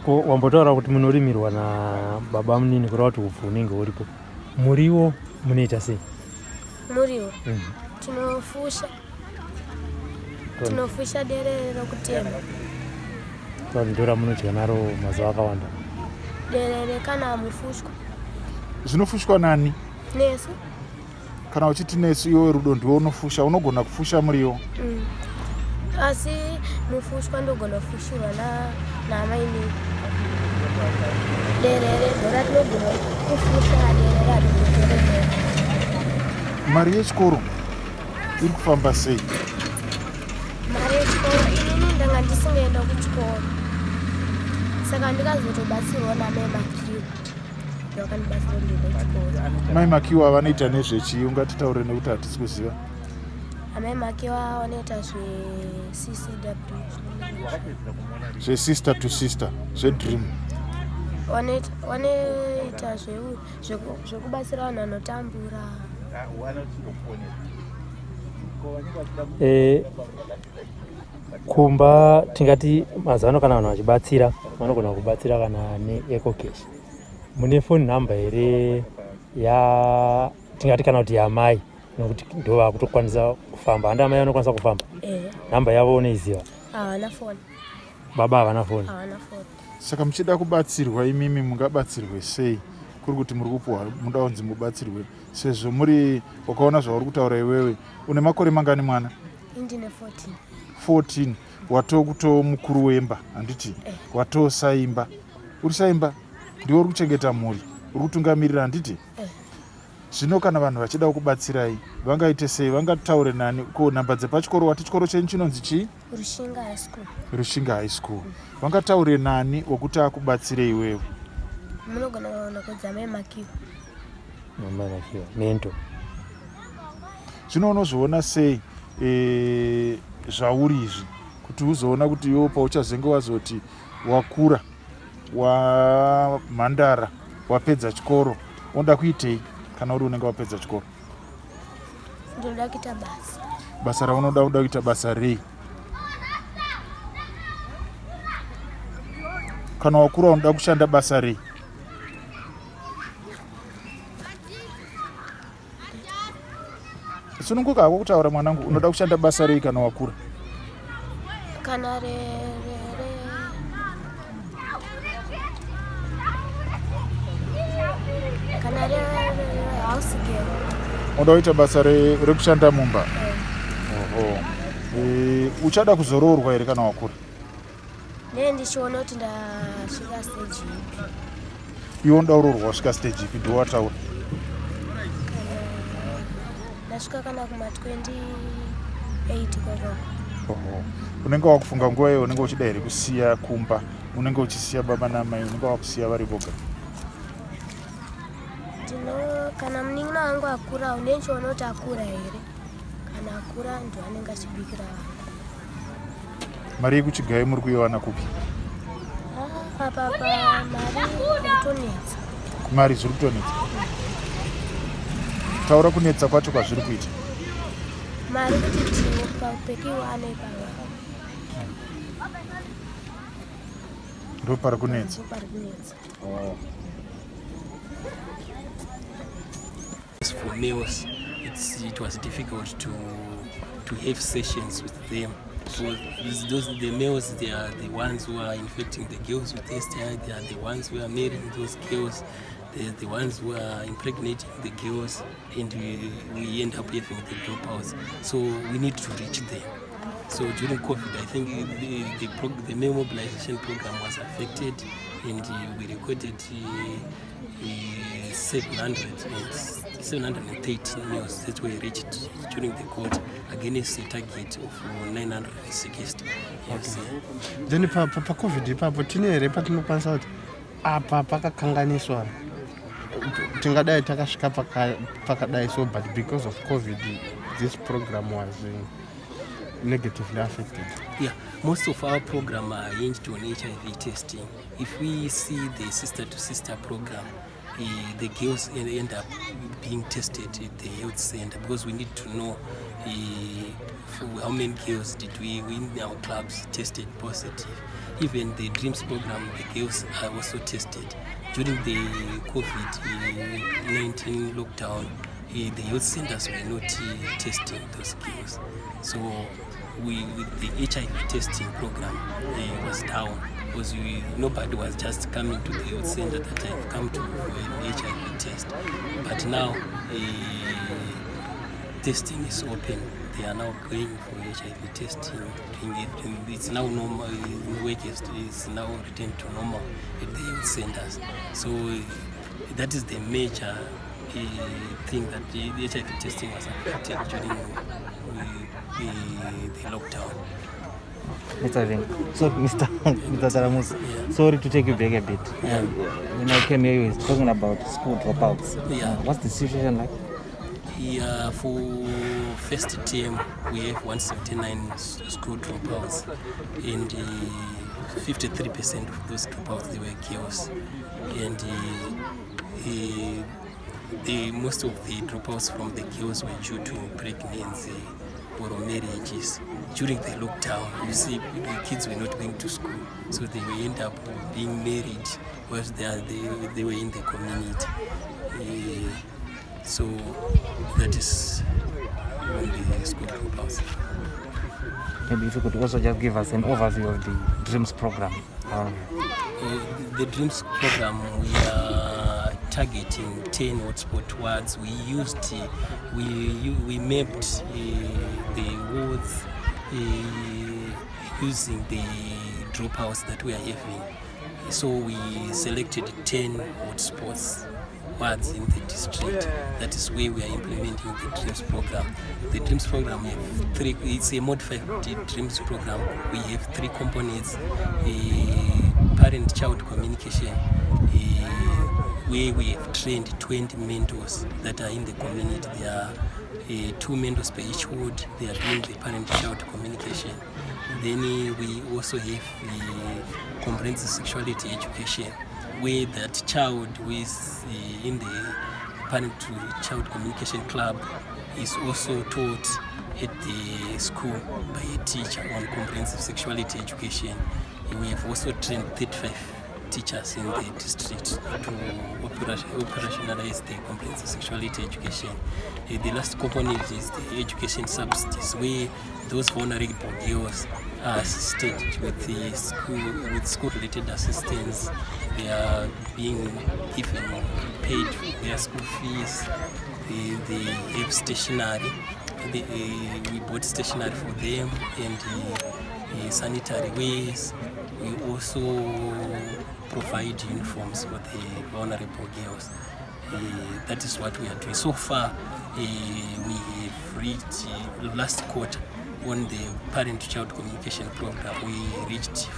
Ko wambotaura kuti munorimirwa nababa munini kureva kuti upfu unenge uripo. Muriwo munoita sei? Muriwo tinofusha. Tinofusha derere rokutema. Ndiro ramunodya naro mazuva akawanda. Derere kana mufushwa. Zvinofushwa nani? Nesu. Kana uchiti nesu iwe Rudo ndiwe unofusha, unogona kufusha muriwo? Asi mufushwa ndogona kufushirwa naamainini. Derere ndoratinogona kufusha derere haritotorerera. Mari yechikoro iri kufamba sei? Mari yechikoro inini ndanga ndisingaenda kuchikoro saka ndikazotobatsirwa namai Makiwa vakandibatsira kuti ndiende kuchikoro. Mai Makiwa vanoita nezvechii? Ungatitaurire nekuti hatisi kuziva. Amai Makiwa vanoita zveCCW. Zvesister to sister, zvedream. Vanoita zvekubatsira vanhu vanotambura. Kumba tingati mazuva ano kana vanhu vachibatsira vanogona kubatsira kana neEcoCash. Mune phone number here ya tingati kana kuti yamai Nokuti ndo vakutokwanisa kufamba. Handi amai vanokwanisa kufamba? Eh. Nhamba yavo unoiziva? Havana foni. Baba havana foni. Havana foni. Saka muchida kubatsirwa imimi mungabatsirwe sei kuri kuti muri kupuhwa muda kunzi mubatsirwe sezvo muri wakaona zvauri kutaura iwewe une makore mangani mwana? Indine 14. 14 watoo mukuru wemba handiti? Eh. Watoo saimba. Uri saimba ndiwe uri kuchengeta mhuri uri kutungamirira handiti? Eh. Zvino kana vanhu vachida kukubatsirai vangaite sei vangataure nani ko nhamba dzepachikoro wati chikoro chenyu chinonzi chii? Rushinga High School. Rushinga High School. Vangataure nani wekuti akubatsire iwewe? Munogona kuona kudzamai Makiwa. Amai Makiwa, mento. Zvino unozviona sei e, zvauri izvi kuti uzoona kuti iwe pauchazenge wazoti wakura wamhandara wapedza chikoro unoda kuitei kana uri unenge wapedza chikoro? Ndinoda kuita basa. Basa raunoda unoda kuita basa rei? Kana wakura unoda kushanda basa rei? Sununguka hako kutaura mwanangu, unoda kushanda basa rei kana wakura? Kana re re re kana re re house girl. Unoda kuita basa rekushanda mumba? Oho. E, uchada kuzoroorwa here kana wakura? Ndee ndichiona kuti ndasvika stage ipi. Iwe unoda kuroorwa wasvika stage ipi ndiwe wataura? Ndasvika kana kuma 28 ikoko. Oho. Unenge wakufunga nguva iyo unenge uchida here kusiya kumba? Unenge uchisiya baba namai, unenge wakusiya vari voga? Ndino kana munin'ina wangu akura unenge uchiona kuti akura here? Kana akura ndiwo anenge achibikira vanhu. Mari yekuchigayo muri kuiwana kupi? Ah, apa pa mari kutonetsa. Mari zviri kutonetsa. Taura kunetsa kwacho kwazviri kuita. Mari kuti tipekiwane ipapa. Ndo pari kunetsa. Ndo pari kunetsa. Oh. For males, it was difficult to have sessions with them. So the males, they are the ones who are infecting the girls with STI, they are the ones who are marrying those girls, they are the ones who are impregnating the girls, and we end up having the dropouts. So we need to reach them. So during COVID, I think the male mobilization program was affected, and we recorded 713 males that were reached during the court against a target of 960. Yes. Okay. Then paCOVID ipapo tine here patinokwanisa kuti apa pakakanganiswa tingadai takasvika pakadai so but because of COVID this program was negatively affected? Yeah, most of our program are hinged on HIV testing. If we see the sister to sister program, the girls end up being tested at the health center because we need to know how many girls did we in our clubs tested positive. Even the DREAMS program, the girls are also tested. During the COVID-19 lockdown, the health centers were not testing those girls. So with the HIV testing program was down because nobody was just coming to the health center that I've come to for an HIV test. But now testing is open. They are now going for HIV testing, doing everything. It's now normal. Work is now returned to normal at the health centers. So that is the major thing that the HIV testing was affected during the lockdown. Mr. Ving. So, Mr. Taramusi, sorry to take you back a bit. Yeah. When I came here, you were talking about school dropouts. Yeah. What's the situation like? Yeah, for first term, we have 179 school dropouts, and 53% of those dropouts, they were girls. And most of the dropouts from the girls were due to pregnancy or marriages. During the lockdown, the kids were not going to school, so they will end up being married whilst they were in the community. So that is on the school dropouts. Maybe if you could also just give us an overview of the DREAMS program. The DREAMS program, we are targeting 10 hotspot wards. We used, we mapped the wards using the dropouts that we are having. So we selected 10 hotspots wards in the district. That is where we are implementing the DREAMS program. The DREAMS program, we have three, it's a modified DREAMS program. We have three components: parent-child communication, where we have trained 20 mentors that are in the community. There are 2 mentors per each ward. They are doing the parent-child communication. Then we also have the comprehensive sexuality education, where that child who is in the parent-to-child communication club is also taught at the school by a teacher on comprehensive sexuality education. We have also trained 35 teachers in the district to operationalize the comprehensive sexuality education. The last component is the education subsidies, where those vulnerable girls are assisted with the school, with school-related assistance. They are being given paid for their school fees. They have stationery. We bought stationery for them and sanitary ways. We also provide uniforms for the vulnerable girls. That is what we are doing. So far, we have reached last quarter on the parent-child communication program. We reached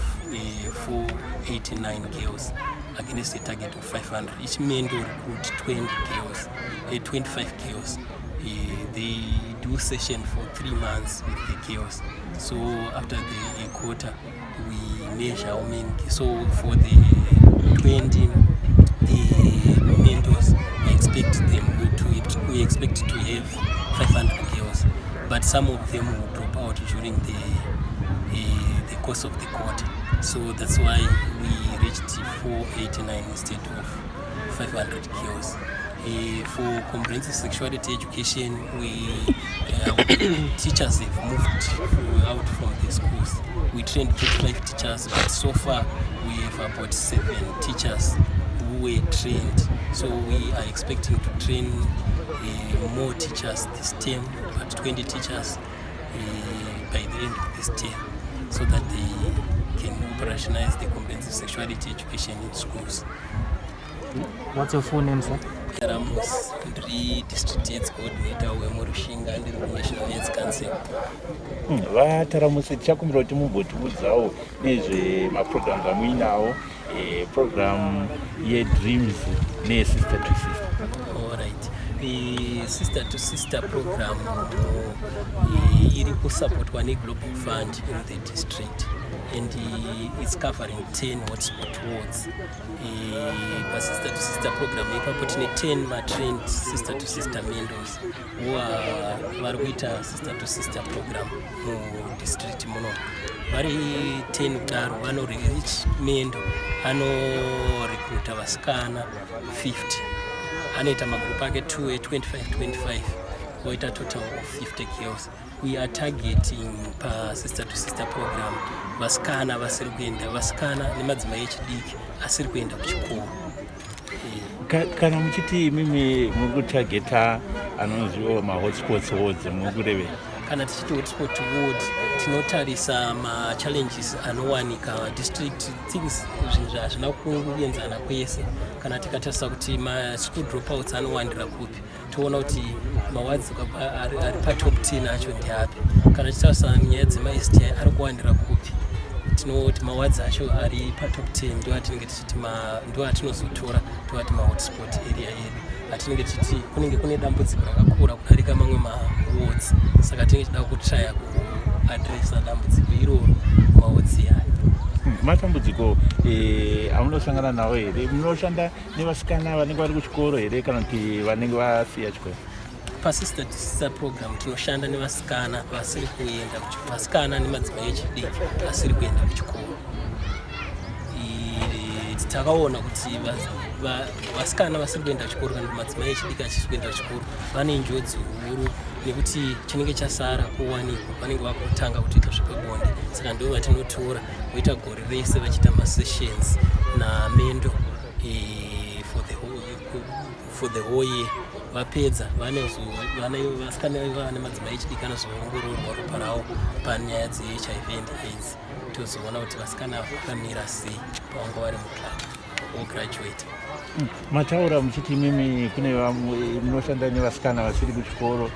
489 girls against a target of 500. Each mentor recruit 20 girls, 25 girls. They do session for 3 months with the girls. So after the quarter, we measure how many. So for the 20 mentors, we expect them to, we expect to have 500 girls, but some of them will drop out during the course of the quarter. So that's why we reached 489 instead of 500 girls. For comprehensive sexuality education, we teachers have moved out from the schools. We trained 35 teachers, but so far we have about 7 teachers who were trained. So we are expecting to train more teachers this term, about 20 teachers by the end of this term, so that they can operationalize the comprehensive sexuality education in schools. What's your full name, sir? Ramos, ndiri district AIDS coordinator wemuRushinga, ndiri kuNational AIDS Council. VaTaramusi, tichakumbira kuti mumbotiudzawo nezvemaprograms amuinawo, program yeDreams neyeSister to Sister. Alright, Sister to Sister program iri kusupportwa neGlobal Fund in the district and it's covering 10 hotspot wards. PaSister to Sister program ipapo tine 10 matrained Sister to Sister mentors who are vari kuita Sister to Sister program mudistrict muno. Vari 10 kudaro, vano each mentor anorecruita vasikana 50, anoita magroup ake 2 e25 25, voita total of 50 girls. We are targeting paSister to Sister program vasikana vasiri kuenda, vasikana nemadzimai echidiki asiri kuenda kuchikoro. Kana muchiti imimi muri kutargeta anonziwo mahotspots wards, muri kurevei? Kana tichiti hotspot ward, tinotarisa machallenges anowanika district things. Zvinhu hazvina kuenzana kwese. Kana tikatarisa kuti maschool dropouts anowandira kupi, toona kuti mawards ari patop 10 acho ndeapi. Kana tichitarisa nyaya dzemaSTI ari kuwandira kupi, tinoti mawards acho ari patop 10 ndo atinenge tichiti ndo atinozotora tovati mahotspot area edu, atinenge tichiti kunenge kune dambudziko rakakura kudarika mamwe mawards. Saka tinenge tichida kutraya kuaddressa dambudziko iroro mawards aya. Matambudziko amunosangana nawo here? Munoshanda nevasikana vanenge vari kuchikoro here kana kuti vanenge vasiya chikoro? PaSister to Sister program tinoshanda nevasikana vasiri kuenda, vasikana nemadzimai echidiki asiri kuenda kuchikoro. Right, takaona kuti vasikana vasiri kuenda kuchikoro kana kuti madzimai echidiki achisi kuenda kuchikoro vane njodzi huru nekuti chinenge chasara kuwanikwa vanenge vakutanga kutoita zvepabonde. Saka ndo vatinotora voita gore rese vachiita masessions namendo eh, for the whole year. Vapedza vasikana vane madzimai echidiki anozoongororwa ropa ravo panyaya dzeHIV and AIDS, tozoona kuti vasikana vakamira sei pavanga vari muclub vograduate. Mataura muchiti imimi kune vamwe munoshanda nevasikana vasiri kuchikoro.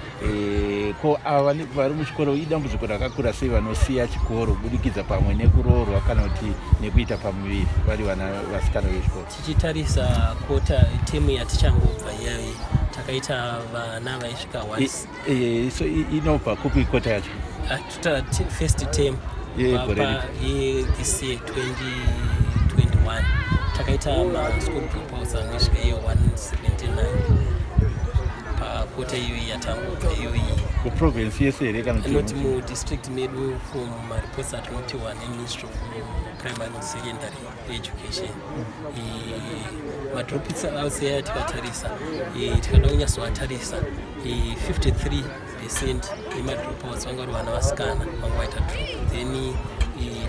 Ko ava vari muchikoro idambudziko rakakura sei vanosiya chikoro kubudikidza pamwe nekuroorwa kana kuti nekuita pamuviri vari vana vasikana vechikoro? Tichitarisa quarter term yatichangobva iyayi, takaita vana vaisvika one So inobva kupi quarter yacho? First term Yegore ripi? This year 2021 takaita maschool dropouts anosvika iyo 179 paquarter iyoyi yatangobva iyoyi. Kuprovince yese here kana kuti Not mudistrict medu. From mareports atinopiwa neMinistry of Primary and Secondary Education, madropouts aya tikatarisa, tikada kunyatsoatarisa, 53% yemadropouts vanga vari vana vasikana vanga vaita drop, then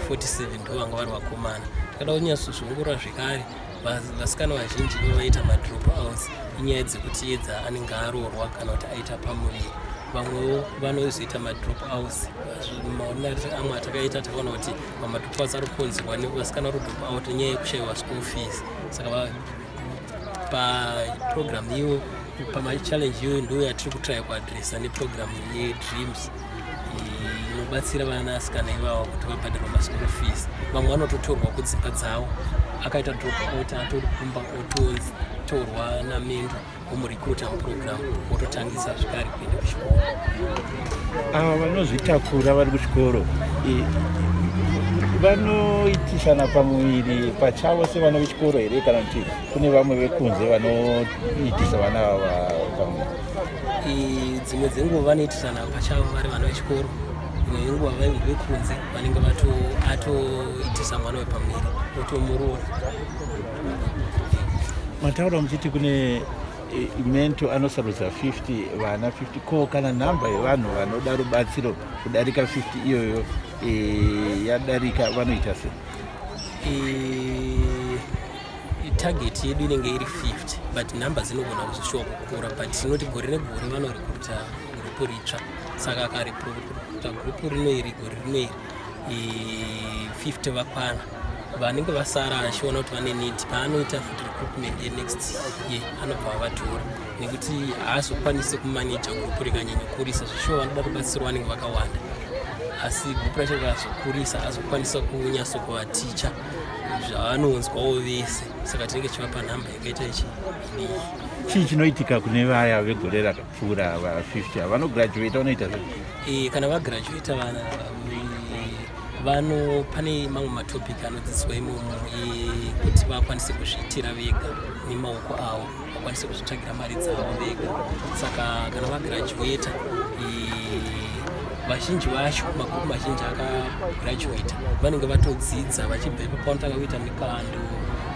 47 ndo vanga vari vakomana. Tikada kunyatsozviongorora zvekare, vasikana vazhinji vavaita madrop outs inyaya dzekuti edza anenge aroorwa kana kuti aita pamuviri. Vamwewo vanozoita madrop outs, maonero amwe atakaita, takaona kuti pamadrop outs ari kukonzerwa nevasikana vari drop out nenyaya yekushayiwa school fees. Saka paprogram iyo, pamachallenge iyoyo, ndo yatiri kutraya kuadresa neprogram yeDreams inobatsira vanasikana ivavo kuti vabhadharwa maschool fees. Vamwe vanototorwa kudzimba dzavo, akaita drop out atori kumba, ototorwa namendo, omurecruita muprogram, ototangisa zvekare kuenda kuchikoro. Ava vanozvitakura vari kuchikoro vanoitisana pamuviri pachavo sevana vechikoro here, kana kuti kune vamwe vekunze vanoitisa vana ava pamuviri? Dzimwe dzenguva vanoitisana pachavo vari vana vechikoro, imwe yenguva vanhu vekunze vanenge atoitisa mwana wepamuviri otomuroora. Mataura muchiti kune mentor anosarudza 50 vana 50. Ko kana nhamba yevanhu vanoda rubatsiro kudarika 50 iyoyo yadarika, vanoita sei? Target yedu inenge iri 50, but nhamba dzinogona kuzoshuwa kukura, but tinoti gore negore vanorekruta gurupu ritsva. Saka akarekruta gurupu rino iri gore rino iri, 50 vakwana, vanenge vasara achiona kuti vane need, paanoita futi recruitment yenext year anobva avatora, nekuti haazokwanisi kumaneja gurupu rikanyanyokurisa. Zvishuwa vanoda kubatsirwa vanenge vakawanda, asi gurupu racho rikazokurisa haazokwanisa kunyatsokuvaticha zvavanonzwawo vese. Saka tinenge tichivapa nhamba yakaita ichi idiki. Chii chinoitika kune vaya vegore rakapfuura va50 vanograduata, vanoita sei? Kana vagraduata vana vano, pane mamwe matopic anodzidziswa imomo ekuti vakwanise kuzviitira vega nemaoko avo, vakwanise kuzvitsvagira mari dzavo vega. Saka kana vagraduata, vazhinji vacho, magurupu mazhinji akagraduata vanenge vatodzidza. Vachibva ipapo vanotanga kuita mikando,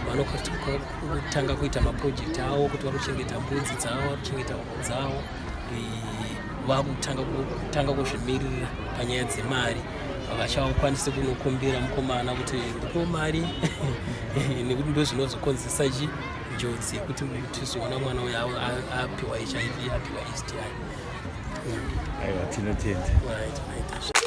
vanotanga kuita maproject avo kuti vari kuchengeta mbudzi dzavo, vari kuchengeta huku dzavo, vakutanga kutanga kuzvimiririra panyaya dzemari. Vachakwanise kunokumbira mukomana kuti ndipo mari, nekuti ndo zvinozokonzesa chi njodzi yekuti tizoona mwana uyu apiwa HIV, apiwa STI. Aiwa, tinotenda. Right.